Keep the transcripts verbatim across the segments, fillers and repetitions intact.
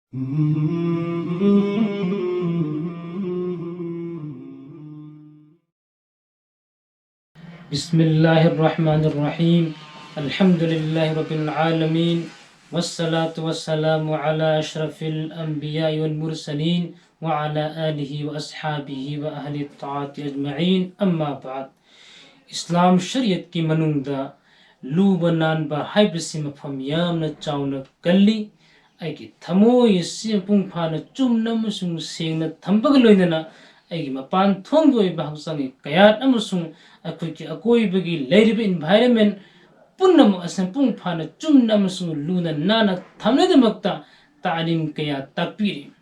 بسم الله الرحمن الرحيم. الحمد لله رب العالمين. والصلاة والسلام على أشرف الأنبياء والمرسلين وعلى آله وأصحابه وأهل الطاعة أجمعين. أما بعد. ꯏꯁꯂꯥꯝ ꯁꯔꯤꯌꯠꯀꯤ ꯃꯅꯨꯡꯗ ꯂꯨꯕ ꯅꯥꯟꯕ ꯍꯥꯏꯕꯁꯤ ꯃꯐꯝ ꯌꯥꯝꯅ ꯆꯥꯎꯅ ꯀꯜꯂꯤ꯫ ꯑꯩꯒꯤ ꯊꯃꯣꯏ ꯑꯁꯤ ꯃꯄꯨꯡ ꯐꯥꯅ ꯆꯨꯝꯅ ꯑꯃꯁꯨꯡ ꯁꯦꯡꯅ ꯊꯝꯕꯒ ꯂꯣꯏꯅꯅ ꯑꯩꯒꯤ ꯃꯄꯥꯟ ꯊꯣꯡꯒꯤ ꯑꯣꯏꯕ ꯍꯛꯆꯥꯡꯒꯤ ꯀꯌꯥꯠ ꯑꯃꯁꯨꯡ ꯑꯩꯈꯣꯏꯒꯤ ꯑꯀꯣꯏꯕꯒꯤ ꯂꯩꯔꯤꯕ environment ꯄꯨꯝꯅꯃꯛ ꯑꯁꯤ ꯃꯄꯨꯡ ꯐꯥꯅ ꯆꯨꯝꯅ ꯑꯃꯁꯨꯡ ꯂꯨꯅ ꯅꯥꯟꯅ ꯊꯝꯅꯕꯒꯤꯗꯃꯛꯇ ꯇꯥꯂꯤꯝ ꯀꯌꯥ ꯇꯥꯛꯄꯤꯔꯤ꯫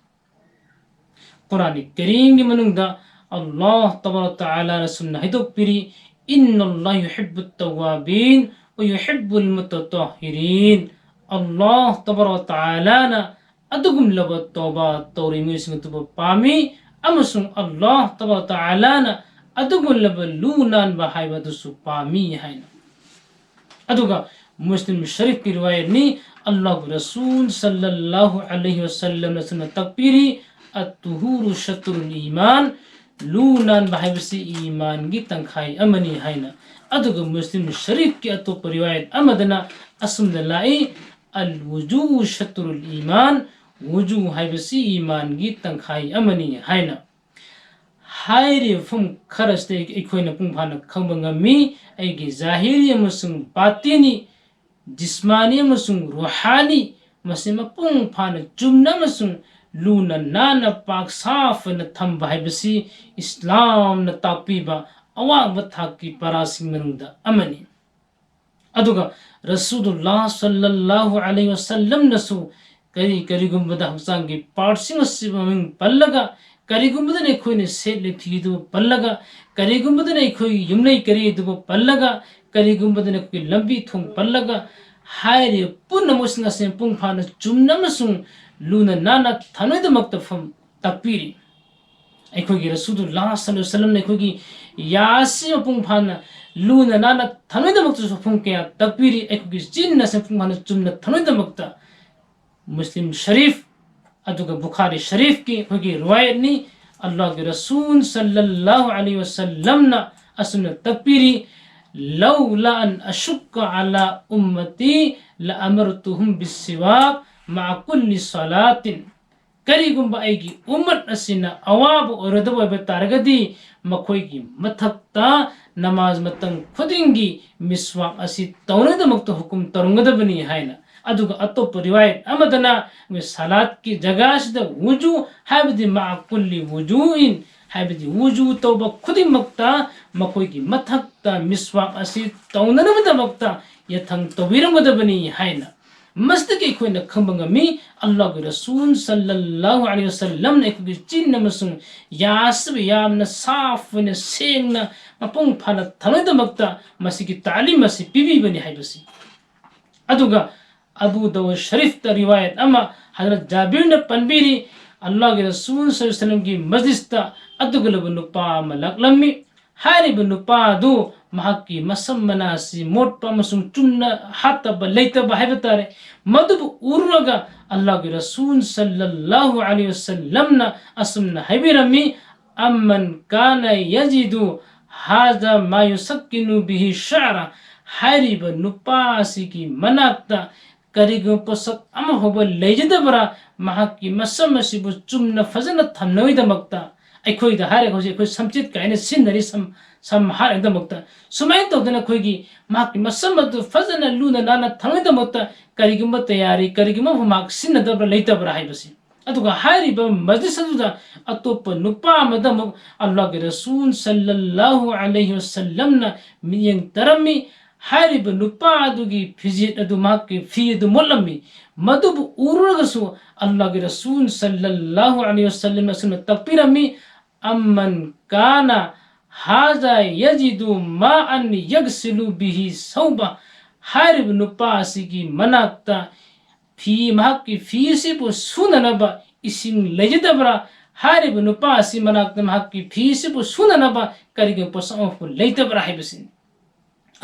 ꯀꯨꯔꯥꯟ ꯀꯔꯤꯝꯒꯤ ꯃꯅꯨꯡꯗ ꯑꯜꯂꯥꯍ ꯇꯕꯥꯔꯛ ꯇꯥꯂꯥꯅ ꯁꯨꯝꯅ ꯍꯥꯏꯗꯣꯛꯄꯤꯔꯤ, "ꯏꯟꯅ ꯑꯜꯂꯥꯍ ꯌꯨꯍꯤꯕꯨ ꯇꯧꯋꯥꯕꯤꯟ ꯋ ꯌꯨꯍꯤꯕꯨꯜ ꯃꯨꯇꯇꯍꯤꯔꯤꯟ"꯫ ꯑꯜꯂꯥꯍ ꯇꯕꯥꯔꯛ ꯇꯥꯂꯥꯅ ꯑꯗꯨꯒꯨꯝꯂꯕ ꯇꯧꯕ ꯇꯧꯔꯤꯕ ꯃꯤꯑꯣꯏꯁꯤꯡ ꯑꯗꯨꯕꯨ ꯄꯥꯝꯃꯤ ꯑꯃꯁꯨꯡ ꯑꯜꯂꯥꯍ ꯇꯕꯥꯔꯛ ꯇꯥꯂꯥꯅ ꯑꯗꯨꯒꯨꯝꯂꯕ ꯂꯨ ꯅꯥꯟꯕ ꯍꯥꯏꯕ ꯑꯗꯨꯁꯨ ꯄꯥꯝꯃꯤ ꯍꯥꯏꯅ꯫ ꯑꯗꯨꯒ ꯃꯨꯁꯂꯤꯝ ꯁꯔꯤꯐꯀꯤ ꯔꯤꯋꯥꯌꯠꯅꯤ, ꯑꯜꯂꯥꯍꯒꯤ ꯔꯁꯨꯜ ꯁꯜꯂꯜꯂꯥꯍꯨ ꯑꯂꯩꯍꯤ ꯋꯁꯜꯂꯝꯅ ꯁꯨꯝꯅ ꯇꯥꯛꯄꯤꯔꯤ, "ꯑꯠ-ꯇꯨꯍꯨꯔꯨ ꯁꯠꯔꯨꯜ ꯏꯃꯥꯟ", ꯂꯨ ꯅꯥꯟꯕ ꯍꯥꯏꯕꯁꯤ ꯏꯃꯥꯟꯒꯤ ꯇꯪꯈꯥꯏ ꯑꯃꯅꯤ ꯍꯥꯏꯅ꯫ ꯑꯗꯨꯒ ꯃꯨꯁꯂꯤꯝ ꯁꯔꯤꯐꯀꯤ ꯑꯇꯣꯞꯄ ꯔꯤꯋꯥꯌꯠ ꯑꯃꯗꯅ ꯑꯁꯨꯝꯅ ꯂꯥꯛꯏ, "ꯑꯜ ꯋꯨꯖꯨ ꯁꯠꯔꯨꯜ ꯏꯃꯥꯟ", ꯋꯨꯖꯨ ꯍꯥꯏꯕꯁꯤ ꯏꯃꯥꯟꯒꯤ ꯇꯪꯈꯥꯏ ꯑꯃꯅꯤ ꯍꯥꯏꯅ꯫ ꯍꯥꯏꯔꯤꯕ ꯃꯐꯝ ꯈꯔꯁꯤꯗ ꯑꯩꯈꯣꯏꯅ ꯃꯄꯨꯡ ꯐꯥꯅ ꯈꯪꯕ ꯉꯝꯃꯤ꯫ ꯑꯩꯒꯤ ꯖꯥꯍꯤꯔꯤ ꯑꯃꯁꯨꯡ ꯕꯥꯇꯤꯅꯤ, ꯖꯤꯁꯃꯥꯅꯤ ꯑꯃꯁꯨꯡ ꯔꯨꯍꯥꯅꯤ, ꯃꯁꯤ ꯃꯄꯨꯡ ꯐꯥꯅ ꯆꯨꯝꯅ ꯑꯃꯁꯨꯡ ꯂꯨꯅ ꯅꯥꯟꯅ ꯄꯥꯛ ꯁꯥꯐꯅ ꯊꯝꯕ ꯍꯥꯏꯕꯁꯤ ꯏꯁꯂꯥꯝꯅ ꯇꯥꯛꯄꯤꯕ ꯑꯋꯥꯡꯕ ꯊꯥꯛꯀꯤ ꯄꯔꯥꯁꯤꯡ ꯃꯅꯨꯡꯗ ꯑꯃꯅꯤ꯫ ꯑꯗꯨꯒ ꯔꯁꯨꯂꯨꯜꯂꯥꯍ ꯁꯜꯂꯜꯂꯥꯍꯨ ꯑꯂꯩꯍꯤ ꯋꯁꯜꯂꯝꯅꯁꯨ ꯀꯔꯤ, ꯀꯔꯤꯒꯨꯝꯕꯗ ꯍꯛꯆꯥꯡꯒꯤ ꯄꯥꯔꯠꯁꯤꯡ ꯑꯁꯤ ꯃꯃꯤꯡ ꯄꯜꯂꯒ, ꯀꯔꯤꯒꯨꯝꯕꯗꯅ ꯑꯩꯈꯣꯏꯅ ꯁꯦꯠꯂꯤ ꯐꯤ ꯑꯗꯨꯕꯨ ꯄꯜꯂꯒ, ꯀꯔꯤꯒꯨꯝꯕꯗꯅ ꯑꯩꯈꯣꯏꯒꯤ ꯌꯨꯝꯂꯩ ꯀꯔꯤ ꯑꯗꯨꯕꯨ ꯄꯜꯂꯒ, ꯀꯔꯤꯒꯨꯝꯕꯗꯅ ꯑꯩꯈꯣꯏꯒꯤ ꯂꯝꯕꯤ ꯊꯣꯡ ꯄꯜꯂꯒ, ꯍꯥꯏꯔꯤꯕ ꯄꯨꯝꯅꯃꯛꯁꯤꯡ ꯑꯁꯤ ꯃꯄꯨꯡ ꯐꯥꯅ ꯆꯨꯝꯅ ꯑꯃꯁꯨꯡ ꯂꯨꯅ ꯅꯥꯟꯅ ꯊꯝꯅꯕꯒꯤꯗꯃꯛꯇ ꯐꯝ ꯇꯥꯛꯄꯤꯔꯤ꯫ ꯑꯩꯈꯣꯏꯒꯤ ꯔꯁꯨꯂꯨꯜꯂꯥꯍ ꯁꯜꯂꯜꯂꯥꯍꯨ ꯑꯂꯩꯍꯤ ꯋꯁꯜꯂꯝꯅ ꯑꯩꯈꯣꯏꯒꯤ ꯌꯥ ꯑꯁꯤ ꯃꯄꯨꯡ ꯐꯥꯅ ꯂꯨꯅ ꯅꯥꯟꯅ ꯊꯝꯅꯕꯒꯤꯗꯃꯛꯇꯁꯨ ꯋꯥꯐꯝ ꯀꯌꯥ ꯇꯥꯛꯄꯤꯔꯤ꯫ ꯑꯩꯈꯣꯏꯒꯤ ꯆꯤꯟ ꯑꯁꯤ ꯃꯄꯨꯡ ꯐꯥꯅ ꯆꯨꯝꯅ ꯊꯝꯅꯕꯒꯤꯗꯃꯛꯇ ꯃꯨꯁꯂꯤꯝ ꯁꯔꯤꯐ ꯑꯗꯨꯒ ꯕꯨꯈꯥꯔꯤ ꯁꯔꯤꯐꯀꯤ ꯑꯩꯈꯣꯏꯒꯤ ꯔꯤꯋꯥꯌꯠꯅꯤ꯫ ꯑꯜꯂꯥꯍꯒꯤ ꯔꯁꯨꯜ ꯁꯜꯂꯜꯂꯥꯍꯨ ꯑꯂꯩꯍꯤ ꯋꯁꯜꯂꯝꯅ ꯑꯁꯨꯝꯅ ꯇꯥꯛꯄꯤꯔꯤ, "ꯂꯧꯂꯥ ꯑꯟ ꯑꯁꯨꯛꯀ ꯑꯂꯥ ꯎꯝꯃꯇꯤ ꯂ ꯑꯃꯔꯇꯨꯍꯨꯝ ꯕꯤꯁꯤꯋꯥꯛ ꯃꯥ ꯀꯨꯜꯂꯤ ꯁꯂꯥꯇꯤꯟ"꯫ ꯀꯔꯤꯒꯨꯝꯕ ꯑꯩꯒꯤ ꯎꯝꯃꯠ ꯑꯁꯤꯅ ꯑꯋꯥꯕ ꯑꯣꯏꯔꯣꯏꯗꯕ ꯑꯣꯏꯕ ꯇꯥꯔꯒꯗꯤ, ꯃꯈꯣꯏꯒꯤ ꯃꯊꯛꯇ ꯅꯃꯥꯖ ꯃꯇꯝ ꯈꯨꯗꯤꯡꯒꯤ ꯃꯤꯁꯋꯥꯛ ꯑꯁꯤ ꯇꯧꯅꯕꯒꯤꯗꯃꯛꯇ ꯍꯨꯀꯨꯝ ꯇꯧꯔꯝꯒꯗꯕꯅꯤ ꯍꯥꯏꯅ꯫ ꯑꯗꯨꯒ ꯑꯇꯣꯞꯄ ꯔꯤꯋꯥꯌꯠ ꯑꯃꯗꯅ ꯁꯂꯥꯠꯀꯤ ꯖꯒꯥꯁꯤꯗ ꯋꯨꯖꯨ ꯍꯥꯏꯕꯗꯤ ꯃꯥ ꯀꯨꯜꯂꯤ ꯋꯨꯖꯨꯏꯟ ꯍꯥꯏꯕꯗꯤ ꯋꯨꯖꯨ ꯇꯧꯕ ꯈꯨꯗꯤꯡꯃꯛꯇ ꯃꯈꯣꯏꯒꯤ ꯃꯊꯛꯇ ꯃꯤꯁꯋꯥꯛ ꯑꯁꯤ ꯇꯧꯅꯅꯕꯒꯤꯗꯃꯛꯇ ꯌꯥꯊꯪ ꯇꯧꯕꯤꯔꯝꯒꯗꯕꯅꯤ ꯍꯥꯏꯅ꯫ ꯃꯁꯤꯗꯒꯤ ꯑꯩꯈꯣꯏꯅ ꯈꯪꯕ ꯉꯝꯃꯤ, ꯑꯜꯂꯥꯍꯒꯤ ꯔꯁꯨꯜ ꯁꯜꯂꯜꯂꯥꯍꯨ ꯑꯂꯩꯍꯤ ꯋꯁꯜꯂꯝꯅ ꯑꯩꯈꯣꯏꯒꯤ ꯆꯤꯟ ꯑꯃꯁꯨꯡ ꯌꯥꯁꯤꯕꯨ ꯌꯥꯝꯅ ꯁꯥꯐ ꯑꯣꯏꯅ ꯁꯦꯡꯅ ꯃꯄꯨꯡ ꯐꯥꯅ ꯊꯝꯅꯕꯒꯤꯗꯃꯛꯇ ꯃꯁꯤꯒꯤ ꯇꯥꯂꯤꯝ ꯑꯁꯤ ꯄꯤꯕꯤꯕꯅꯤ ꯍꯥꯏꯕꯁꯤ꯫ ꯑꯗꯨꯒ ꯑꯕꯨ ꯗꯥꯎꯗ ꯁꯔꯤꯐꯇ ꯔꯤꯋꯥꯌꯠ ꯑꯃ ꯍꯖꯔꯠ ꯖꯥꯕꯤꯔꯅ ꯄꯟꯕꯤꯔꯤ, ꯑꯜꯂꯥꯍꯒꯤ ꯔꯁꯨꯜ ꯁꯜꯂꯜꯂꯥꯍꯨ ꯑꯂꯩꯍꯤ ꯋꯁꯜꯂꯝꯒꯤ ꯃꯖꯂꯤꯁꯇ ꯑꯗꯨꯒꯨꯂꯕ ꯅꯨꯄꯥ ꯑꯃ ꯂꯥꯛꯂꯝꯃꯤ꯫ ꯍꯥꯏꯔꯤꯕ ꯅꯨꯄꯥ ꯑꯗꯨ ꯃꯍꯥꯛꯀꯤ ꯃꯁꯝ ꯃꯅꯥ ꯑꯁꯤ ꯃꯣꯠꯄ ꯑꯃꯁꯨꯡ ꯆꯨꯝꯅ ꯍꯥꯠꯇꯕ ꯂꯩꯇꯕ ꯍꯥꯏꯕ ꯇꯥꯔꯦ꯫ ꯃꯗꯨꯕꯨ ꯎꯔꯨꯔꯒ ꯑꯜꯂꯥꯍꯒꯤ ꯔꯁꯨꯜ ꯁꯜꯂꯜꯂꯥꯍꯨ ꯑꯂꯩꯍꯤ ꯋꯁꯜꯂꯝꯅ ꯑꯁꯨꯝꯅ ꯍꯥꯏꯕꯤꯔꯝꯃꯤ, "ꯑꯃꯟ ꯀꯥꯅ ꯌꯖꯤꯗꯨ ꯍꯥꯖꯥ ꯃꯥ ꯌꯨꯁꯛꯀꯤꯅꯨ ꯕꯤꯍꯤ ꯁꯥꯔꯥ"꯫ ꯍꯥꯏꯔꯤꯕ ꯅꯨꯄꯥ ꯑꯁꯤꯒꯤ ꯃꯅꯥꯛꯇ ꯀꯔꯤꯒꯨꯝꯕ ꯄꯣꯠꯁꯛ ꯑꯃ ꯐꯥꯎꯕ ꯂꯩꯖꯗꯕ꯭ꯔꯥ, ꯃꯍꯥꯛꯀꯤ ꯃꯁꯝ ꯑꯁꯤꯕꯨ ꯆꯨꯝꯅ ꯐꯖꯅ ꯊꯝꯅꯕꯒꯤꯗꯃꯛꯇ? ꯑꯩꯈꯣꯏꯗ ꯍꯥꯏꯔꯒ ꯍꯧꯖꯤꯛ ꯑꯩꯈꯣꯏ ꯁꯝꯆꯦꯠ ꯀꯥꯏꯅ ꯁꯤꯖꯤꯟꯅꯔꯤ, ꯁꯝ, ꯁꯝ ꯍꯥꯠꯅꯕꯒꯤꯗꯃꯛꯇ꯫ ꯁꯨꯃꯥꯏꯅ ꯇꯧꯗꯅ ꯑꯩꯈꯣꯏꯒꯤ ꯃꯍꯥꯛꯀꯤ ꯃꯁꯝ ꯑꯗꯨ ꯐꯖꯅ ꯂꯨꯅ ꯅꯥꯟꯅ ꯊꯝꯅꯕꯒꯤꯗꯃꯛꯇ ꯀꯔꯤꯒꯨꯝꯕ ꯇꯌꯥꯔꯤ, ꯀꯔꯤꯒꯨꯝꯕ ꯃꯍꯥꯛ ꯁꯤꯖꯤꯟꯅꯗꯕ꯭ꯔꯥ, ꯂꯩꯇꯕ꯭ꯔꯥ ꯍꯥꯏꯕꯁꯤ꯫ ꯑꯗꯨꯒ ꯍꯥꯏꯔꯤꯕ ꯃꯖꯂꯤꯁ ꯑꯗꯨꯗ ꯑꯇꯣꯞꯄ ꯅꯨꯄꯥ ꯑꯃꯗ ꯑꯃꯨꯛ ꯑꯜꯂꯥꯍꯒꯤ ꯔꯁꯨꯜ ꯁꯜꯂꯜꯂꯥꯍꯨ ꯑꯂꯩꯍꯤ ꯋꯁꯜꯂꯝꯅ ꯃꯤꯠꯌꯦꯡ ꯇꯥꯔꯝꯃꯤ꯫ ꯍꯥꯏꯔꯤꯕ ꯅꯨꯄꯥ ꯑꯗꯨꯒꯤ ꯐꯤꯖꯦꯠ ꯑꯗꯨ, ꯃꯍꯥꯛꯀꯤ ꯐꯤ ꯑꯗꯨ ꯃꯣꯠꯂꯝꯃꯤ꯫ ꯃꯗꯨꯕꯨ ꯎꯔꯨꯔꯒꯁꯨ ꯑꯜꯂꯥꯍꯒꯤ ꯔꯁꯨꯜ ꯁꯜꯂꯜꯂꯥꯍꯨ ꯑꯂꯩꯍꯤ ꯋꯁꯜꯂꯝꯅ ꯑꯁꯨꯝꯅ ꯇꯥꯛꯄꯤꯔꯝꯃꯤ, "ꯑꯃꯟ ꯀꯥꯅ ꯍꯥꯖꯥ ꯌꯖꯤꯗꯨ ꯃꯥ ꯑꯟ ꯌꯒꯁꯤꯂꯨ ꯕꯤꯍꯤ ꯁꯧꯕ"꯫ ꯍꯥꯏꯔꯤꯕ ꯅꯨꯄꯥ ꯑꯁꯤꯒꯤ ꯃꯅꯥꯛꯇ ꯐꯤ, ꯃꯍꯥꯛꯀꯤ ꯐꯤ ꯑꯁꯤꯕꯨ ꯁꯨꯅꯅꯕ ꯏꯁꯤꯡ ꯂꯩꯖꯗꯕ꯭ꯔꯥ? ꯍꯥꯏꯔꯤꯕ ꯅꯨꯄꯥ ꯑꯁꯤ ꯃꯅꯥꯛꯇ ꯃꯍꯥꯛꯀꯤ ꯐꯤ ꯑꯁꯤꯕꯨ ꯁꯨꯅꯅꯕ ꯀꯔꯤꯒꯨꯝꯕ ꯄꯣꯠꯁꯛ ꯑꯃꯐꯥꯎ ꯂꯩꯇꯕ꯭ꯔꯥ ꯍꯥꯏꯕꯁꯤꯅꯤ꯫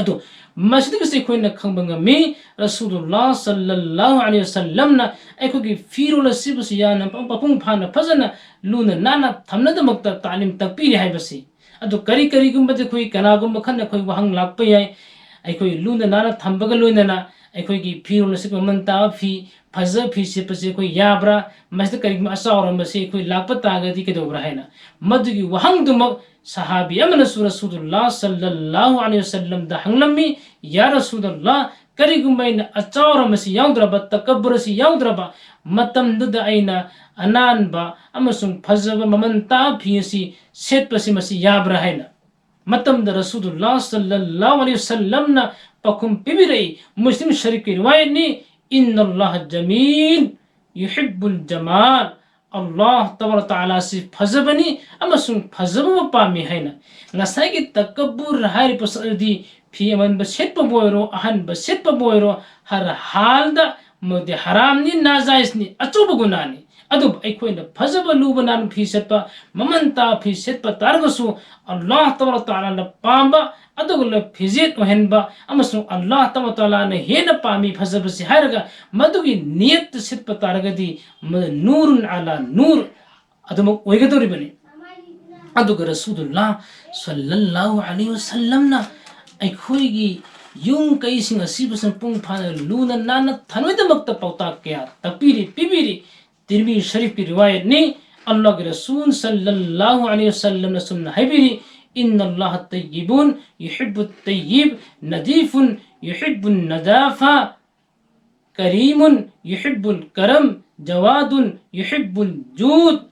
ꯑꯗꯣ ꯃꯁꯤꯗꯒꯤꯁꯨ ꯑꯩꯈꯣꯏꯅ ꯈꯪꯕ ꯉꯝꯃꯤ, ꯔꯁꯨꯂꯨꯜꯂꯥ ꯁꯜꯂꯜꯂꯥꯍꯨ ꯑꯂꯩꯍꯤ ꯋꯁꯜꯂꯝꯅ ꯑꯩꯈꯣꯏꯒꯤ ꯐꯤꯔꯣꯜ ꯑꯁꯤꯕꯨꯁꯨ ꯌꯥꯝꯅ ꯃꯄꯨꯡ ꯐꯥꯅ ꯐꯖꯅ ꯂꯨꯅ ꯅꯥꯟꯅ ꯊꯝꯅꯗꯃꯛꯇ ꯇꯥꯂꯤꯝ ꯇꯥꯛꯄꯤꯔꯤ ꯍꯥꯏꯕꯁꯤ꯫ ꯑꯗꯨ ꯀꯔꯤ ꯀꯔꯤꯒꯨꯝꯕꯗꯤ ꯑꯩꯈꯣꯏ ꯀꯅꯥꯒꯨꯝꯕ ꯈꯔꯅ ꯑꯩꯈꯣꯏ ꯋꯥꯍꯪ ꯂꯥꯛꯄ ꯌꯥꯏ, ꯑꯩꯈꯣꯏ ꯂꯨꯅ ꯅꯥꯟꯅ ꯊꯝꯕꯒ ꯂꯣꯏꯅꯅ ꯑꯩꯈꯣꯏꯒꯤ ꯐꯤꯔꯣꯜ ꯑꯁꯤ ꯃꯃꯜ ꯇꯥꯕ ꯐꯤ, ꯐꯖꯕ ꯐꯤ ꯁꯦꯠꯄꯁꯤ ꯑꯩꯈꯣꯏ ꯌꯥꯕ꯭ꯔꯥ? ꯃꯁꯤꯗ ꯀꯔꯤꯒꯨꯝꯕ ꯑꯆꯥꯎꯔꯝꯕꯁꯤ ꯑꯩꯈꯣꯏ ꯂꯥꯛꯄ ꯇꯥꯔꯒꯗꯤ ꯀꯩꯗꯧꯕ꯭ꯔꯥ ꯍꯥꯏꯅ꯫ ꯃꯗꯨꯒꯤ ꯋꯥꯍꯪꯗꯨꯃꯛ ꯁꯍꯥꯕꯤ ꯑꯃꯅꯁꯨ ꯔꯁꯨꯂꯨꯜꯂꯥ ꯁꯜꯂꯜꯂꯥꯍꯨ ꯑꯂꯩꯍꯤ ꯋꯁꯜꯂꯝꯗ ꯍꯪꯂꯝꯃꯤ, "ꯌꯥ ꯔꯁꯨꯂꯜꯂꯥ, ꯀꯔꯤꯒꯨꯝꯕ ꯑꯩꯅ ꯑꯆꯥꯎꯔꯝꯕꯁꯤ ꯌꯥꯎꯗ꯭ꯔꯕ, ꯇꯀꯕꯨꯔ ꯑꯁꯤ ꯌꯥꯎꯗ꯭ꯔꯕ ꯃꯇꯝꯗꯨꯗ ꯑꯩꯅ ꯑꯅꯥꯟꯕ ꯑꯃꯁꯨꯡ ꯐꯖꯕ ꯃꯃꯜ ꯇꯥꯕ ꯐꯤ ꯑꯁꯤ ꯁꯦꯠꯄꯁꯤ ꯃꯁꯤ ꯌꯥꯕ꯭ꯔꯥ?" ꯍꯥꯏꯅ꯫ ꯃꯇꯝꯗ ꯔꯁꯨꯂꯨꯜꯂꯥ ꯁꯜꯂꯜꯂꯥꯍꯨ ꯑꯂꯩꯍꯤ ꯋꯁꯜꯂꯝꯅ ꯄꯥꯎꯈꯨꯝ ꯄꯤꯕꯤꯔꯛꯏ, ꯃꯨꯁꯂꯤꯝ ꯁꯔꯤꯐꯀꯤ ꯔꯤꯋꯥꯌꯠꯅꯤ, "ꯏꯟꯅꯜꯂꯥꯍ ꯖꯃꯤꯜ ꯌꯨꯍꯤꯕꯨꯜ ꯖꯃꯥꯜ", ꯑꯜꯂꯥꯍ ꯇꯕꯥꯔꯛ ꯇꯥꯂꯥ ꯑꯁꯤ ꯐꯖꯕꯅꯤ ꯑꯃꯁꯨꯡ ꯐꯖꯕꯕꯨ ꯄꯥꯝꯃꯤ ꯍꯥꯏꯅ꯫ ꯉꯁꯥꯏꯒꯤ ꯇꯀꯕꯨꯔ ꯍꯥꯏꯔꯤꯕ ꯄꯣꯠꯁꯛ ꯑꯗꯨꯗꯤ ꯐꯤ ꯑꯃꯟꯕ ꯁꯦꯠꯄꯕꯨ ꯑꯣꯏꯔꯣ, ꯑꯍꯟꯕ ꯁꯦꯠꯄꯕꯨ ꯑꯣꯏꯔꯣ, ꯍꯔ ꯍꯥꯜꯗ ꯃꯗꯨꯗꯤ ꯍꯔꯥꯝꯅꯤ, ꯅꯥꯖꯥꯏꯖꯅꯤ, ꯑꯆꯧꯕ ꯒꯨꯅꯥꯅꯤ꯫ ꯑꯗꯨꯕꯨ ꯑꯩꯈꯣꯏꯅ ꯐꯖꯕ ꯂꯨꯕ ꯅꯥꯟꯕ ꯐꯤ ꯁꯦꯠꯄ, ꯃꯃꯜ ꯇꯥꯕ ꯐꯤ ꯁꯦꯠꯄ ꯇꯥꯔꯒꯁꯨ, ꯑꯜꯂꯥꯍ ꯇꯕꯥꯔꯛ ꯇꯥꯂꯥꯅ ꯄꯥꯝꯕ, ꯑꯗꯨꯒ ꯐꯤꯖꯦꯠ ꯑꯣꯏꯍꯟꯕ ꯑꯃꯁꯨꯡ ꯑꯜꯂꯥꯍ ꯇꯕꯥꯔꯛ ꯇꯥꯂꯥꯅ ꯍꯦꯟꯅ ꯄꯥꯝꯃꯤ ꯐꯖꯕꯁꯤ ꯍꯥꯏꯔꯒ ꯃꯗꯨꯒꯤ ꯅꯤꯌꯠꯇ ꯁꯦꯠꯄ ꯇꯥꯔꯒꯗꯤ ꯃꯗꯨ ꯅꯨꯔꯨꯟ ꯑꯂꯥ ꯅꯨꯔ ꯑꯗꯨꯃꯛ ꯑꯣꯏꯒꯗꯧꯔꯤꯕꯅꯤ꯫ ꯑꯗꯨꯒ ꯔꯁꯨꯂꯨꯜꯂꯥ ꯁꯜꯂꯜꯂꯥꯍꯨ ꯑꯂꯩꯍꯤ ꯋꯁꯜꯂꯝꯅ ꯑꯩꯈꯣꯏꯒꯤ ꯌꯨꯝ ꯀꯩꯁꯤꯡ ꯑꯁꯤꯕꯨꯁꯨ ꯃꯄꯨꯡ ꯐꯥꯅ ꯂꯨꯅ ꯅꯥꯟꯅ ꯊꯝꯅꯕꯒꯤꯗꯃꯛꯇ ꯄꯥꯎꯇꯥꯛ ꯀꯌꯥ ꯇꯥꯛꯄꯤꯔꯤ, ꯄꯤꯕꯤꯔꯤ꯫ ꯇꯤꯔꯃꯤꯖꯤ ꯁꯔꯤꯐꯀꯤ ꯔꯤꯋꯥꯌꯠꯅꯤ, ꯑꯜꯂꯥꯍꯒꯤ ꯔꯁꯨꯜ ꯁꯜꯂꯜꯂꯥꯍꯨ ꯑꯂꯩꯍꯤ ꯋꯁꯜꯂꯝꯅ ꯑꯁꯨꯝꯅ ꯍꯥꯏꯕꯤꯔꯤ, "ꯏꯟꯅꯜꯂꯥꯍ ꯇꯩꯌꯤꯕꯨꯟ ꯌꯨꯍꯤꯕꯨꯠ ꯇꯩꯌꯤꯕ, ꯅꯗꯤꯐꯨꯟ ꯌꯨꯍꯤꯕꯨꯟ ꯅꯗꯥꯐ, ꯀꯔꯤꯃꯨꯟ ꯌꯨꯍꯤꯕꯨꯜ ꯀꯔꯝ, ꯖꯋꯥꯗꯨꯟ ꯌꯨꯍꯤꯕꯨꯜ ꯖꯨꯗ"꯫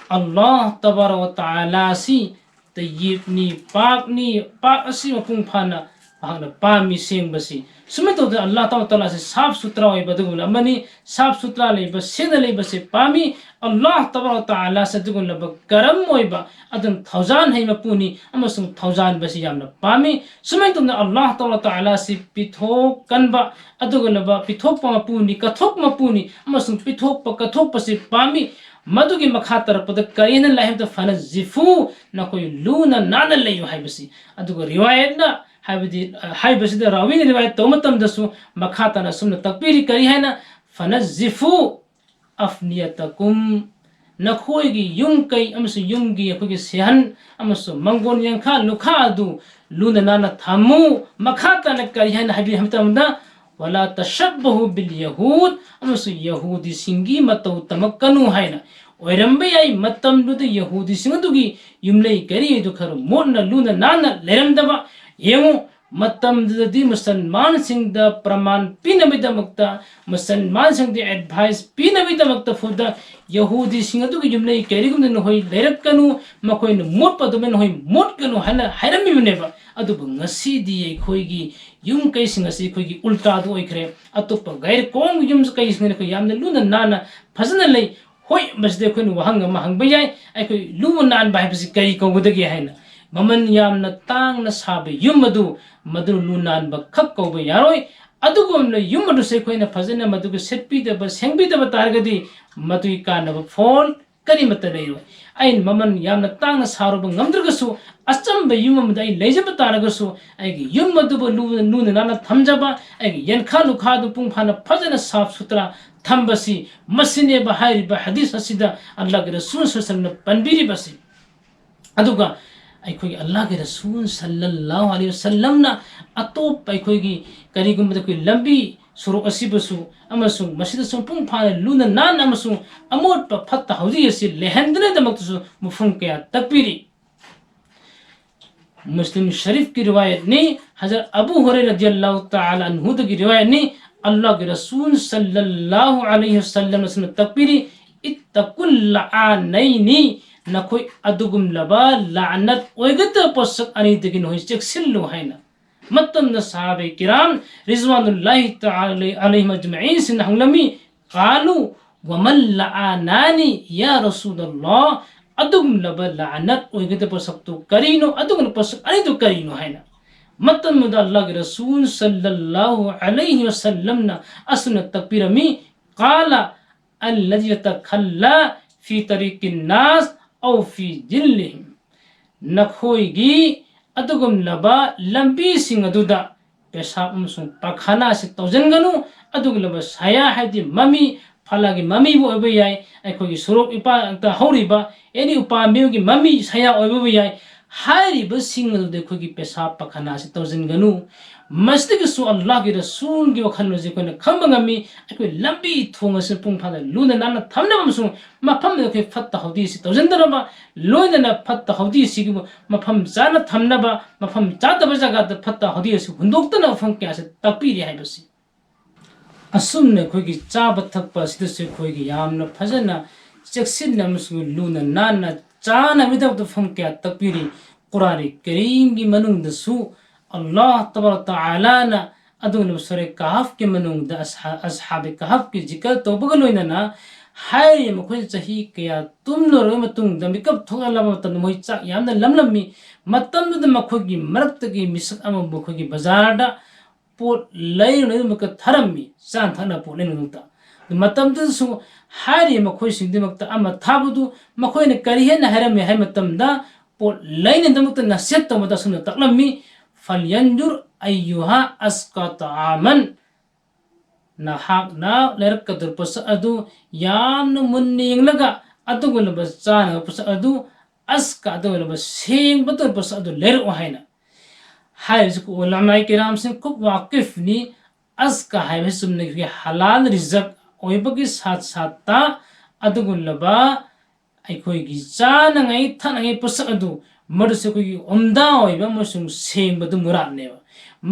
ꯑꯜꯂꯥꯍ ꯇꯕꯥꯔꯛ ꯋ ꯇꯥꯂꯥ ꯑꯁꯤ ꯇꯩꯌꯤꯕꯅꯤ, ꯄꯥꯛꯅꯤ, ꯄꯥꯛ ꯑꯁꯤ ꯃꯄꯨꯡ ꯐꯥꯅ ꯃꯍꯥꯛꯅ ꯄꯥꯝꯃꯤ, ꯁꯦꯡꯕꯁꯤ꯫ ꯁꯨꯃꯥꯏꯅ ꯇꯧꯗꯅ ꯑꯜꯂꯥꯍ ꯇꯕꯥꯔꯛ ꯋ ꯇꯥꯂꯥ ꯑꯁꯤ ꯁꯥꯐ ꯁꯨꯊꯔꯥ ꯑꯣꯏꯕ ꯑꯗꯨꯒꯨꯝꯂꯕ ꯑꯃꯅꯤ, ꯁꯥꯐ ꯁꯨꯊꯔꯥ ꯂꯩꯕ, ꯁꯦꯡꯅ ꯂꯩꯕꯁꯤ ꯄꯥꯝꯃꯤ꯫ ꯑꯜꯂꯥꯍ ꯇꯕꯥꯔꯛ ꯋ ꯇꯥꯂꯥ ꯑꯁꯤ ꯑꯗꯨꯒꯨꯝꯂꯕ ꯀꯔꯝ ꯑꯣꯏꯕ, ꯑꯗꯨꯝ ꯊꯧꯖꯥꯟ ꯍꯩ ꯃꯄꯨꯅꯤ ꯑꯃꯁꯨꯡ ꯊꯧꯖꯥꯟꯕꯁꯤ ꯌꯥꯝꯅ ꯄꯥꯝꯃꯤ꯫ ꯁꯨꯃꯥꯏꯅ ꯇꯧꯗꯅ ꯑꯜꯂꯥꯍ ꯇꯕꯥꯔꯛ ꯋ ꯇꯥꯂꯥ ꯑꯁꯤ ꯄꯤꯊꯣꯛ ꯀꯟꯕ, ꯑꯗꯨꯒꯨꯝꯂꯕ ꯄꯤꯊꯣꯛꯄ ꯃꯄꯨꯅꯤ, ꯀꯠꯊꯣꯛꯄ ꯃꯄꯨꯅꯤ ꯑꯃꯁꯨꯡ ꯄꯤꯊꯣꯛꯄ ꯀꯠꯊꯣꯛꯄꯁꯤ ꯄꯥꯝꯃꯤ꯫ ꯃꯗꯨꯒꯤ ꯃꯈꯥ ꯇꯥꯔꯛꯄꯗ ꯀꯔꯤꯅ ꯂꯥꯛꯏ ꯍꯥꯏꯕꯗ "ꯐꯅꯖꯤꯐꯨ", ꯅꯈꯣꯏ ꯂꯨꯅ ꯅꯥꯟꯅ ꯂꯩꯌꯨ ꯍꯥꯏꯕꯁꯤ꯫ ꯑꯗꯨꯒ ꯔꯤꯋꯥꯌꯠꯅ ꯍꯥꯏꯕꯗꯤ, ꯑ, ꯍꯥꯏꯕꯁꯤꯗ ꯔꯥꯋꯤꯅ ꯔꯤꯋꯥꯌꯠ ꯇꯧꯕ ꯃꯇꯝꯗꯁꯨ ꯃꯈꯥ ꯇꯥꯅ ꯑꯁꯨꯝꯅ ꯇꯥꯛꯄꯤꯔꯤ, ꯀꯔꯤ ꯍꯥꯏꯅ? "ꯐꯅꯖꯤꯐꯨ ꯑꯐꯅꯤꯌꯇꯀꯨꯝ", ꯅꯈꯣꯏꯒꯤ ꯌꯨꯝ ꯀꯩ ꯑꯃꯁꯨꯡ ꯌꯨꯝꯒꯤ ꯑꯩꯈꯣꯏꯒꯤ ꯁꯦꯍꯟ ꯑꯃꯁꯨꯡ ꯃꯪꯒꯣꯜ ꯌꯦꯡꯈꯥ ꯂꯨꯈꯥ ꯑꯗꯨ ꯂꯨꯅ ꯅꯥꯟꯅ ꯊꯝꯃꯨ꯫ ꯃꯈꯥ ꯇꯥꯅ ꯀꯔꯤ ꯍꯥꯏꯅ ꯍꯥꯏꯕꯤ ꯍꯥꯏꯕ ꯃꯇꯝꯗ, "ꯋꯥꯂꯥ ꯇꯁꯕꯕꯍꯨ ꯕꯤꯜ ꯌꯍꯨꯗ", ꯑꯃꯁꯨꯡ ꯌꯍꯨꯗꯤꯁꯤꯡꯒꯤ ꯃꯇꯧ ꯇꯝꯃꯛꯀꯅꯨ ꯍꯥꯏꯅ꯫ ꯑꯣꯏꯔꯝꯕ ꯌꯥꯏ, ꯃꯇꯝꯗꯨꯗ ꯌꯍꯨꯗꯤꯁꯤꯡ ꯑꯗꯨꯒꯤ ꯌꯨꯝꯂꯩ ꯀꯩꯔꯩ ꯑꯗꯨ ꯈꯔ ꯃꯣꯠꯅ ꯂꯨꯅ ꯅꯥꯟꯅ ꯂꯩꯔꯝꯗꯕ꯫ ꯌꯦꯡꯉꯨ, ꯃꯇꯝꯗꯨꯗꯗꯤ ꯃꯨꯁꯜꯃꯥꯟꯁꯤꯡꯗ ꯄ꯭ꯔꯃꯥꯟ ꯄꯤꯅꯕꯒꯤꯗꯃꯛꯇ, ꯃꯨꯁꯜꯃꯥꯟꯁꯤꯡꯗ ꯑꯦꯗꯚꯥꯏꯁ ꯄꯤꯅꯕꯒꯤꯗꯃꯛꯇ ꯐꯥꯎꯗ ꯌꯍꯨꯗꯤꯁꯤꯡ ꯑꯗꯨꯒꯤ ꯌꯨꯝꯂꯩ ꯀꯩꯔꯩꯒꯨꯝꯗ ꯅꯈꯣꯏ ꯂꯩꯔꯛꯀꯅꯨ, ꯃꯈꯣꯏꯅ ꯃꯣꯠꯄ ꯑꯗꯨꯃꯥꯏꯅ ꯅꯈꯣꯏ ꯃꯣꯠꯀꯅꯨ ꯍꯥꯏꯅ ꯍꯥꯏꯔꯝꯃꯤꯕꯅꯦꯕ꯫ ꯑꯗꯨꯕꯨ ꯉꯁꯤꯗꯤ ꯑꯩꯈꯣꯏꯒꯤ ꯌꯨꯝ ꯀꯩꯁꯤꯡ ꯑꯁꯤ ꯑꯩꯈꯣꯏꯒꯤ ꯎꯜꯇꯥꯗ ꯑꯣꯏꯈ꯭ꯔꯦ꯫ ꯑꯇꯣꯞꯄ ꯒꯩꯔ ꯀꯣꯝꯒꯤ ꯌꯨꯝ ꯀꯩꯁꯤꯡꯅ ꯑꯩꯈꯣꯏ ꯌꯥꯝꯅ ꯂꯨꯅ ꯅꯥꯟꯅ ꯐꯖꯅ ꯂꯩ꯫ ꯍꯣꯏ, ꯃꯁꯤꯗ ꯑꯩꯈꯣꯏꯅ ꯋꯥꯍꯪ ꯑꯃ ꯍꯪꯕ ꯌꯥꯏ, ꯑꯩꯈꯣꯏ ꯂꯨ ꯅꯥꯟꯕ ꯍꯥꯏꯕꯁꯤ ꯀꯔꯤ ꯀꯧꯒꯗꯒꯦ ꯍꯥꯏꯅ? ꯃꯃꯜ ꯌꯥꯝꯅ ꯇꯥꯡꯅ ꯁꯥꯕ ꯌꯨꯝ ꯑꯗꯨ, ꯃꯗꯨ ꯂꯨ ꯅꯥꯟꯕ ꯈꯛ ꯀꯧꯕ ꯌꯥꯔꯣꯏ꯫ ꯑꯗꯨꯒꯨꯝꯂꯕ ꯌꯨꯝ ꯑꯗꯨꯁꯨ ꯑꯩꯈꯣꯏꯅ ꯐꯖꯅ ꯃꯗꯨꯒꯤ ꯁꯦꯠꯄꯤꯗꯕ, ꯁꯦꯡꯕꯤꯗꯕ ꯇꯥꯔꯒꯗꯤ ꯃꯗꯨꯒꯤ ꯀꯥꯟꯅꯕ ꯐꯣꯜ ꯀꯔꯤꯃꯠꯇ ꯂꯩꯔꯣꯏ꯫ ꯑꯩꯅ ꯃꯃꯜ ꯌꯥꯝꯅ ꯇꯥꯡꯅ ꯁꯥꯔꯨꯕ ꯉꯝꯗ꯭ꯔꯒꯁꯨ, ꯑꯆꯝꯕ ꯌꯨꯝ ꯑꯃꯗ ꯑꯩ ꯂꯩꯖꯕ ꯇꯥꯔꯒꯁꯨ, ꯑꯩꯒꯤ ꯌꯨꯝ ꯑꯗꯨꯕꯨ ꯂꯨ-, ꯂꯨꯅ ꯅꯥꯟꯅ ꯊꯝꯖꯕ, ꯑꯩꯒꯤ ꯌꯦꯟꯈꯥ ꯂꯨꯈꯥ ꯑꯗꯨ ꯃꯄꯨꯡ ꯐꯥꯅ ꯐꯖꯅ ꯁꯥꯐ ꯁꯨꯊꯔꯥ ꯊꯝꯕꯁꯤ, ꯃꯁꯤꯅꯦꯕ ꯍꯥꯏꯔꯤꯕ ꯍꯗꯤꯁ ꯑꯁꯤꯗ ꯑꯜꯂꯥꯍꯒꯤ ꯔꯁꯨꯜ ꯁꯜꯂꯜꯂꯥꯍꯨ ꯑꯂꯩꯍꯤ ꯋꯁꯜꯂꯝꯅ ꯄꯟꯕꯤꯔꯤꯕꯁꯤ꯫ ꯑꯗꯨꯒ ꯑꯩꯈꯣꯏꯒꯤ ꯑꯜꯂꯥꯍꯒꯤ ꯔꯁꯨꯜ ꯁꯜꯂꯜꯂꯥꯍꯨ ꯑꯂꯩꯍꯤ ꯋꯁꯜꯂꯝꯅ ꯑꯇꯣꯞꯄ ꯑꯩꯈꯣꯏꯒꯤ ꯀꯔꯤꯒꯨꯝꯕꯗ ꯑꯩꯈꯣꯏ ꯂꯝꯕꯤ ꯁꯣꯔꯣꯛ ꯑꯁꯤꯕꯨꯁꯨ ꯑꯃꯁꯨꯡ ꯃꯁꯤꯗꯁꯨ ꯃꯄꯨꯡ ꯐꯥꯅ ꯂꯨꯅ ꯅꯥꯟꯅ ꯑꯃꯁꯨꯡ ꯑꯃꯣꯠꯄ ꯐꯠꯇ ꯍꯥꯎꯗꯤ ꯑꯁꯤ ꯂꯩꯍꯟꯗꯅꯕꯗꯃꯛꯇꯁꯨ ꯃꯐꯝ ꯀꯌꯥ ꯇꯥꯛꯄꯤꯔꯤ꯫ ꯃꯨꯁꯂꯤꯝ ꯁꯔꯤꯐꯀꯤ ꯔꯤꯋꯥꯌꯠꯅꯤ, ꯍꯖꯔꯠ ꯑꯕꯨ ꯍꯨꯔꯩꯔ ꯔꯗꯤꯌꯜꯂꯥꯍꯨ ꯇꯥꯂꯥ ꯑꯟꯍꯨꯗꯒꯤ ꯔꯤꯋꯥꯌꯠꯅꯤ, ꯑꯜꯂꯥꯍꯒꯤ ꯔꯁꯨꯜ ꯁꯜꯂꯜꯂꯥꯍꯨ ꯑꯂꯩꯍꯤ ꯋꯁꯜꯂꯝꯅ ꯑꯁꯨꯝꯅ ꯇꯥꯛꯄꯤꯔꯤ, "ꯏꯠꯇꯀꯨꯜ ꯂꯥꯑꯥꯅꯩꯅꯤ", ꯅꯈꯣꯏ ꯑꯗꯨꯒꯨꯝꯂꯕ ꯂꯥꯅꯠ ꯑꯣꯏꯒꯗꯕ ꯄꯣꯠꯁꯛ ꯑꯅꯤꯗꯒꯤ ꯅꯈꯣꯏ ꯆꯦꯛꯁꯤꯜꯂꯨ ꯍꯥꯏꯅ꯫ ꯃꯇꯝꯗ ꯁꯍꯥꯕꯥ ꯀꯤꯔꯥꯝ ꯔꯤꯖꯋꯥꯅꯨꯜꯂꯥꯍꯤ ꯇꯥꯂꯥ ꯑꯂꯩꯍꯤꯝ ꯑꯖꯃꯥꯏꯟꯁꯤꯡꯅ ꯍꯪꯂꯝꯃꯤ, "ꯀꯥꯂꯨ ꯋꯥꯃꯜ ꯂꯥꯑꯥꯅꯥꯅꯤ ꯌꯥ ꯔꯁꯨꯂꯜꯂꯥꯍ?" ꯑꯗꯨꯒꯨꯝꯂꯕ ꯂꯥꯅꯠ ꯑꯣꯏꯒꯗꯕ ꯄꯣꯠꯁꯛꯇꯨ ꯀꯔꯤꯅꯣ? ꯑꯗꯨꯒꯨꯝꯂꯕ ꯄꯣꯠꯁꯛ ꯑꯅꯤꯗꯨ ꯀꯔꯤꯅꯣ ꯍꯥꯏꯅ꯫ ꯃꯇꯝꯗꯨꯗ ꯑꯜꯂꯥꯍꯒꯤ ꯔꯁꯨꯜ ꯁꯜꯂꯜꯂꯥꯍꯨ ꯑꯂꯩꯍꯤ ꯋꯁꯜꯂꯝꯅ ꯑꯁꯨꯝꯅ ꯇꯥꯛꯄꯤꯔꯝꯃꯤ, ꯀꯥꯂ, "ꯑꯜꯂꯗꯤ ꯌꯇꯈꯜꯂꯥ ꯐꯤ ꯇꯔꯤꯀꯤꯟ ꯅꯥꯁ ꯑꯧ ꯐꯤ ꯖꯤꯜꯂꯤꯍꯤꯝ", ꯅꯈꯣꯏꯒꯤ ꯑꯗꯨꯒꯨꯝꯂꯕ ꯂꯝꯕꯤꯁꯤꯡ ꯑꯗꯨꯗ ꯄꯦꯁꯥꯞ ꯑꯃꯁꯨꯡ ꯄꯥꯈꯥꯅꯥ ꯑꯁꯤ ꯇꯧꯁꯤꯟꯒꯅꯨ꯫ ꯑꯗꯨꯒꯨꯝꯂꯕ ꯁꯌꯥ ꯍꯥꯏꯗꯤ ꯃꯃꯤ, ꯐꯂꯥꯒꯤ ꯃꯃꯤꯕꯨ ꯑꯣꯏꯕ ꯌꯥꯏ, ꯑꯩꯈꯣꯏꯒꯤ ꯁꯣꯔꯣꯛ ꯏꯄꯥꯛꯇ ꯍꯧꯔꯤꯕ ꯑꯦꯅꯤ ꯎꯄꯥꯝꯕꯤ ꯑꯃꯒꯤ ꯃꯃꯤ ꯁꯌꯥ ꯑꯣꯏꯕꯕꯨ ꯌꯥꯏ, ꯍꯥꯏꯔꯤꯕꯁꯤꯡ ꯑꯗꯨꯗ ꯑꯩꯈꯣꯏꯒꯤ ꯄꯦꯁꯥꯞ ꯄꯥꯈꯥꯅꯥ ꯑꯁꯤ ꯇꯧꯁꯤꯟꯒꯅꯨ꯫ ꯃꯁꯤꯗꯒꯤꯁꯨ ꯑꯜꯂꯥꯍꯒꯤ ꯔꯁꯨꯜꯒꯤ ꯋꯥꯈꯜꯂꯣꯟꯁꯤ ꯑꯩꯈꯣꯏꯅ ꯈꯪꯕ ꯉꯝꯃꯤ꯫ ꯑꯩꯈꯣꯏ ꯂꯝꯕꯤ ꯊꯣꯡ ꯑꯁꯤ ꯃꯄꯨꯡ ꯐꯥꯅ ꯂꯨꯅ ꯅꯥꯟꯅ ꯊꯝꯅꯕ ꯑꯃꯁꯨꯡ ꯃꯐꯝꯗ ꯑꯩꯈꯣꯏ ꯐꯠꯇ ꯍꯥꯎꯗꯤ ꯑꯁꯤ ꯇꯧꯁꯤꯟꯗꯅꯕ, ꯂꯣꯏꯅꯅ ꯐꯠꯇ ꯍꯥꯎꯗꯤ ꯑꯁꯤꯒꯤ ꯃꯐꯝ ꯆꯥꯅ ꯊꯝꯅꯕ, ꯃꯐꯝ ꯆꯥꯗꯕ ꯖꯒꯥꯗ ꯐꯠꯇ ꯍꯥꯎꯗꯤ ꯑꯁꯤ ꯍꯨꯟꯗꯣꯛꯇꯅꯕ ꯃꯐꯝ ꯀꯌꯥ ꯑꯁꯤ ꯇꯥꯛꯄꯤꯔꯤ ꯍꯥꯏꯕꯁꯤ꯫ ꯑꯁꯨꯝꯅ ꯑꯩꯈꯣꯏꯒꯤ ꯆꯥꯕ ꯊꯛꯄ ꯑꯁꯤꯗꯁꯨ ꯑꯩꯈꯣꯏꯒꯤ ꯌꯥꯝꯅ ꯐꯖꯅ ꯆꯦꯛꯁꯤꯟꯅ ꯑꯃꯁꯨꯡ ꯂꯨꯅ ꯅꯥꯟꯅ ꯆꯥꯅꯕꯒꯤꯗꯃꯛꯇ ꯃꯐꯝ ꯀꯌꯥ ꯇꯥꯛꯄꯤꯔꯤ꯫ ꯀꯨꯔꯥꯟ ꯀꯔꯤꯝꯒꯤ ꯃꯅꯨꯡꯗꯁꯨ ꯑꯜꯂꯥꯍ ꯇꯕꯥꯔꯛ ꯇꯥꯂꯥꯅ ꯑꯗꯨꯒꯨꯝꯂꯕ ꯁꯨꯔꯦ ꯀꯍꯐꯀꯤ ꯃꯅꯨꯡꯗ ꯑꯁꯍꯥ-, ꯑꯁꯍꯥꯕꯦ ꯀꯍꯐꯀꯤ ꯖꯤꯀꯔ ꯇꯧꯕꯒ ꯂꯣꯏꯅꯅ ꯍꯥꯏꯔꯤꯕ ꯃꯈꯣꯏ ꯆꯍꯤ ꯀꯌꯥ ꯇꯨꯝꯂꯨꯔꯕ ꯃꯇꯨꯡꯗ ꯃꯤꯀꯞ ꯊꯣꯛꯂꯛꯂꯕ ꯃꯇꯝꯗ ꯃꯈꯣꯏ ꯆꯥꯛ ꯌꯥꯝꯅ ꯂꯝꯂꯝꯃꯤ꯫ ꯃꯇꯝꯗꯨꯗ ꯃꯈꯣꯏꯒꯤ ꯃꯔꯛꯇꯒꯤ ꯃꯤꯁꯛ ꯑꯃꯕꯨ ꯃꯈꯣꯏꯒꯤ ꯕꯖꯥꯔꯗ ꯄꯣꯠ ꯂꯩꯅꯕꯒꯤꯗꯃꯛꯇ ꯊꯥꯔꯝꯃꯤ, ꯆꯥꯅ ꯊꯛꯅꯕ ꯄꯣꯠ ꯂꯩꯅꯕꯒꯤꯗꯃꯛꯇ꯫ ꯑꯗꯨ ꯃꯇꯝꯗꯨꯗꯁꯨ ꯍꯥꯏꯔꯤꯕ ꯃꯈꯣꯏꯁꯤꯡꯗꯨꯃꯛꯇ ꯑꯃ ꯊꯥꯕꯗꯨ ꯃꯈꯣꯏꯅ ꯀꯔꯤ ꯍꯦꯟꯅ ꯍꯥꯏꯔꯝꯃꯤ ꯍꯥꯏ ꯃꯇꯝꯗ, ꯄꯣꯠ ꯂꯩꯅꯕꯒꯤꯗꯃꯛꯇ ꯅꯁꯤꯍꯠ ꯇꯧꯕꯗ ꯑꯁꯨꯝꯅ ꯇꯥꯛꯂꯝꯃꯤ, "ꯐꯜꯌꯟꯖꯨꯔ ꯑꯌꯨꯍꯥ ꯑꯁꯀꯥ ꯇꯥꯃꯟ"꯫ ꯅꯍꯥꯛꯅ ꯂꯩꯔꯛꯀꯗꯧꯔꯤꯕ ꯄꯣꯠꯁꯛ ꯑꯗꯨ ꯌꯥꯝꯅ ꯃꯨꯟꯅ ꯌꯦꯡꯂꯒ ꯑꯗꯨꯒꯨꯝꯂꯕ ꯆꯥꯅꯕ ꯄꯣꯠꯁꯛ ꯑꯗꯨ ꯑꯁꯀꯥ ꯑꯗꯨꯒꯨꯝꯂꯕ ꯁꯦꯡꯕ ꯇꯧꯔꯤꯕ ꯄꯣꯠꯁꯛ ꯑꯗꯨ ꯂꯩꯔꯛꯑꯣ ꯍꯥꯏꯅ꯫ ꯍꯥꯏꯔꯤꯕꯁꯤ ꯎꯂꯃꯥꯏ ꯀꯤꯔꯥꯝꯁꯤꯡ ꯈꯨꯞ ꯋꯥꯀꯤꯐꯅꯤ꯫ ꯑꯁꯀꯥ ꯍꯥꯏꯕꯁꯤ ꯆꯨꯝꯅꯒꯤ ꯍꯂꯥꯜ ꯔꯤꯖꯛ ꯑꯣꯏꯕꯒꯤ ꯁꯥꯠ ꯁꯥꯠꯇ ꯑꯗꯨꯒꯨꯝꯂꯕ ꯑꯩꯈꯣꯏꯒꯤ ꯆꯥꯅꯉꯥꯏ ꯊꯛꯅꯉꯥꯏ ꯄꯣꯠꯁꯛ ꯑꯗꯨ ꯃꯗꯨꯁꯨ ꯑꯩꯈꯣꯏꯒꯤ ꯎꯝꯗꯥ ꯑꯣꯏꯕ ꯑꯃꯁꯨꯡ ꯁꯦꯡꯕꯗꯨ ꯃꯨꯔꯥꯠꯅꯦꯕ꯫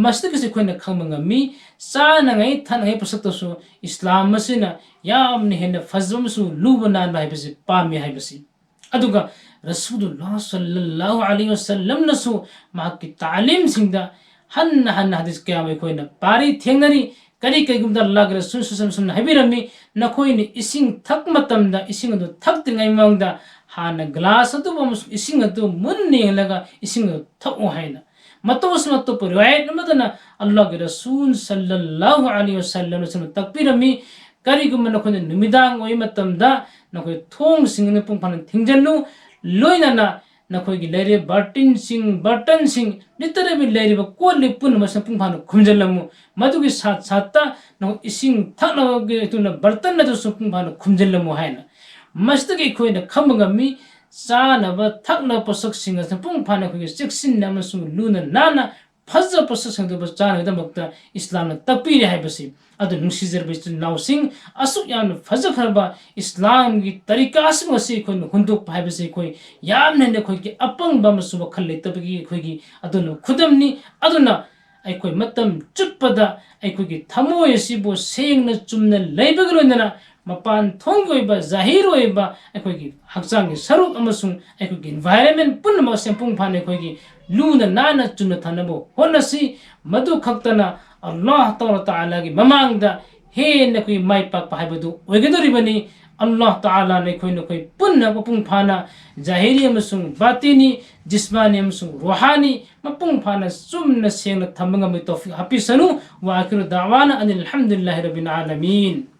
ꯃꯁꯤꯗꯒꯤꯁꯨ ꯑꯩꯈꯣꯏꯅ ꯈꯪꯕ ꯉꯝꯃꯤ, ꯆꯥꯅꯉꯥꯏ ꯊꯛꯅꯉꯥꯏ ꯄꯣꯠꯁꯛꯇꯁꯨ ꯏꯁꯂꯥꯝ ꯑꯁꯤꯅ ꯌꯥꯝꯅ ꯍꯦꯟꯅ ꯐꯖꯕ ꯑꯃꯁꯨꯡ ꯂꯨꯕ ꯅꯥꯟꯕ ꯍꯥꯏꯕꯁꯤ ꯄꯥꯝꯃꯤ ꯍꯥꯏꯕꯁꯤ꯫ ꯑꯗꯨꯒ ꯔꯁꯨꯂꯨꯜꯂꯥꯍ ꯁꯜꯂꯜꯂꯥꯍꯨ ꯑꯂꯩꯍꯤ ꯋꯥꯁꯜꯂꯝꯅꯁꯨ ꯃꯍꯥꯛꯀꯤ ꯇꯥꯂꯤꯝꯁꯤꯡꯗ ꯍꯟꯅ ꯍꯟꯅ ꯍꯗꯤꯁ ꯀꯌꯥ ꯑꯃ ꯑꯩꯈꯣꯏꯅ ꯄꯥꯔꯤ, ꯊꯦꯡꯅꯔꯤ꯫ ꯀꯔꯤ ꯀꯔꯤꯒꯨꯝꯕꯗ ꯑꯜꯂꯥꯍꯒꯤ ꯔꯁꯨꯜ ꯁꯨꯁꯝ ꯁꯨꯝꯅ ꯍꯥꯏꯕꯤꯔꯝꯃꯤ, "ꯅꯈꯣꯏꯅ ꯏꯁꯤꯡ ꯊꯛꯄ ꯃꯇꯝꯗ ꯏꯁꯤꯡ ꯑꯗꯨ ꯊꯛꯇ꯭ꯔꯤꯉꯩ ꯃꯃꯥꯡꯗ ꯍꯥꯟꯅ ꯒ꯭ꯂꯥꯁ ꯑꯗꯨꯕꯨ ꯑꯃꯁꯨꯡ ꯏꯁꯤꯡ ꯑꯗꯨ ꯃꯨꯟꯅ ꯌꯦꯡꯂꯒ ꯏꯁꯤꯡ ꯑꯗꯨ ꯊꯛꯎ" ꯍꯥꯏꯅ꯫ ꯃꯇꯧ ꯑꯁꯨꯝ ꯑꯇꯣꯞꯄ ꯔꯤꯋꯥꯌꯠ ꯑꯃꯗꯅ ꯑꯜꯂꯥꯍꯒꯤ ꯔꯁꯨꯜ ꯁꯜꯂꯜꯂꯥꯍꯨ ꯑꯂꯩꯍꯤ ꯋꯥꯁꯜꯂꯝꯅ ꯁꯨꯝꯅ ꯇꯥꯛꯄꯤꯔꯝꯃꯤ, "ꯀꯔꯤꯒꯨꯝꯕ ꯅꯈꯣꯏꯅ ꯅꯨꯃꯤꯗꯥꯡ ꯑꯣꯏꯕ ꯃꯇꯝꯗ ꯅꯈꯣꯏ ꯊꯣꯡꯁꯤꯡ ꯑꯗꯨ ꯃꯄꯨꯡ ꯐꯥꯅ ꯊꯤꯡꯖꯤꯜꯂꯨ, ꯂꯣꯏꯅꯅ ꯅꯈꯣꯏꯒꯤ ꯂꯩꯔꯤꯕ ꯕꯥꯔꯇꯤꯟꯁꯤꯡ, ꯕꯔꯇꯟꯁꯤꯡ, ꯂꯤꯇꯔꯦꯕꯤ ꯂꯩꯔꯤꯕ ꯀꯣꯜ ꯂꯤꯛ ꯄꯨꯝꯅꯃꯛꯁꯦ ꯃꯄꯨꯡ ꯐꯥꯅ ꯈꯨꯝꯖꯤꯜꯂꯝꯃꯨ꯫ ꯃꯗꯨꯒꯤ ꯁꯥꯠ ꯁꯥꯠꯇ ꯅꯈꯣꯏ ꯏꯁꯤꯡ ꯊꯛꯅꯕꯒꯤ ꯑꯗꯨꯅ ꯕꯔꯇꯟ ꯑꯗꯨꯁꯨ ꯃꯄꯨꯡ ꯐꯥꯅ ꯈꯨꯝꯖꯤꯜꯂꯝꯃꯨ ꯍꯥꯏꯅ꯫ ꯃꯁꯤꯗꯒꯤ ꯑꯩꯈꯣꯏꯅ ꯈꯪꯕ ꯉꯝꯃꯤ, ꯆꯥꯅꯕ ꯊꯛꯅꯕ ꯄꯣꯠꯁꯛꯁꯤꯡ ꯑꯁꯤ ꯃꯄꯨꯡ ꯐꯥꯅ ꯑꯩꯈꯣꯏꯒꯤ ꯆꯦꯛꯁꯤꯟꯅ ꯑꯃꯁꯨꯡ ꯂꯨꯅ ꯅꯥꯟꯅ ꯐꯖꯕ ꯄꯣꯠꯁꯛꯁꯤꯡ ꯑꯗꯨꯕꯨ ꯆꯥꯅꯕꯒꯤꯗꯃꯛꯇ ꯏꯁꯂꯥꯝꯅ ꯇꯥꯛꯄꯤꯔꯦ ꯍꯥꯏꯕꯁꯤ꯫ ꯑꯗꯨ ꯅꯨꯡꯁꯤꯖꯔꯕ ꯏꯆꯤꯜ ꯏꯅꯥꯎꯁꯤꯡ, ꯑꯁꯨꯛ ꯌꯥꯝꯅ ꯐꯖꯈ꯭ꯔꯕ ꯏꯁꯂꯥꯝꯒꯤ ꯇꯔꯤꯀꯥ ꯑꯁꯤꯕꯨ ꯉꯁꯤ ꯑꯩꯈꯣꯏꯅ ꯍꯨꯟꯗꯣꯛꯄ ꯍꯥꯏꯕꯁꯤ ꯑꯩꯈꯣꯏ ꯌꯥꯝꯅ ꯍꯦꯟꯅ ꯑꯩꯈꯣꯏꯒꯤ ꯑꯄꯪꯕ ꯑꯃꯁꯨꯡ ꯋꯥꯈꯜ ꯂꯩꯇꯕꯒꯤ ꯑꯩꯈꯣꯏꯒꯤ ꯑꯗꯨꯅ ꯈꯨꯗꯝꯅꯤ꯫ ꯑꯗꯨꯅ ꯑꯩꯈꯣꯏ ꯃꯇꯝ ꯆꯨꯞꯄꯗ ꯑꯩꯈꯣꯏꯒꯤ ꯊꯃꯣꯏ ꯑꯁꯤꯕꯨ ꯁꯦꯡꯅ ꯆꯨꯝꯅ ꯂꯩꯕꯒ ꯂꯣꯏꯅꯅ ꯃꯄꯥꯟ ꯊꯣꯡꯒꯤ ꯑꯣꯏꯕ, ꯖꯥꯍꯤꯔ ꯑꯣꯏꯕ ꯑꯩꯈꯣꯏꯒꯤ ꯍꯛꯆꯥꯡꯒꯤ ꯁꯔꯨꯛ ꯑꯃꯁꯨꯡ ꯑꯩꯈꯣꯏꯒꯤ environment ꯄꯨꯝꯅꯃꯛ ꯑꯁꯤ ꯃꯄꯨꯡ ꯐꯥꯅ ꯑꯩꯈꯣꯏꯒꯤ ꯂꯨꯅ ꯅꯥꯟꯅ ꯆꯨꯝꯅ ꯊꯝꯅꯕ ꯍꯣꯠꯅꯁꯤ꯫ ꯃꯗꯨ ꯈꯛꯇꯅ ꯑꯜꯂꯥꯍ ꯇꯕꯥꯔꯛ ꯇꯥꯂꯥꯒꯤ ꯃꯃꯥꯡꯗ ꯍꯦꯟꯅ ꯑꯩꯈꯣꯏ ꯃꯥꯏ ꯄꯥꯛꯄ ꯍꯥꯏꯕꯗꯨ ꯑꯣꯏꯒꯗꯧꯔꯤꯕꯅꯤ꯫ ꯑꯜꯂꯥꯍ ꯇꯥꯂꯥꯅ ꯑꯩꯈꯣꯏ ꯅꯈꯣꯏ ꯄꯨꯟꯅ ꯃꯄꯨꯡ ꯐꯥꯅ ꯖꯥꯍꯤꯔꯤ ꯑꯃꯁꯨꯡ ꯕꯥꯇꯤꯅꯤ, ꯖꯤꯁꯃꯥꯅꯤ ꯑꯃꯁꯨꯡ ꯔꯨꯍꯥꯅꯤ ꯃꯄꯨꯡ ꯐꯥꯅ ꯆꯨꯝꯅ ꯁꯦꯡꯅ ꯊꯝꯕ ꯉꯝꯕꯒꯤ ꯇꯧꯐꯤꯛ ꯍꯥꯞꯄꯤꯁꯅꯨ꯫ ꯋꯥ ꯑꯈꯤꯔꯨ ꯗꯥꯋꯥꯅ ꯑꯅꯤꯜ ꯍꯝꯗꯨꯂꯤꯜꯂꯥꯍꯤ ꯔꯕꯤꯜ ꯑꯥꯂꯃꯤꯟ꯫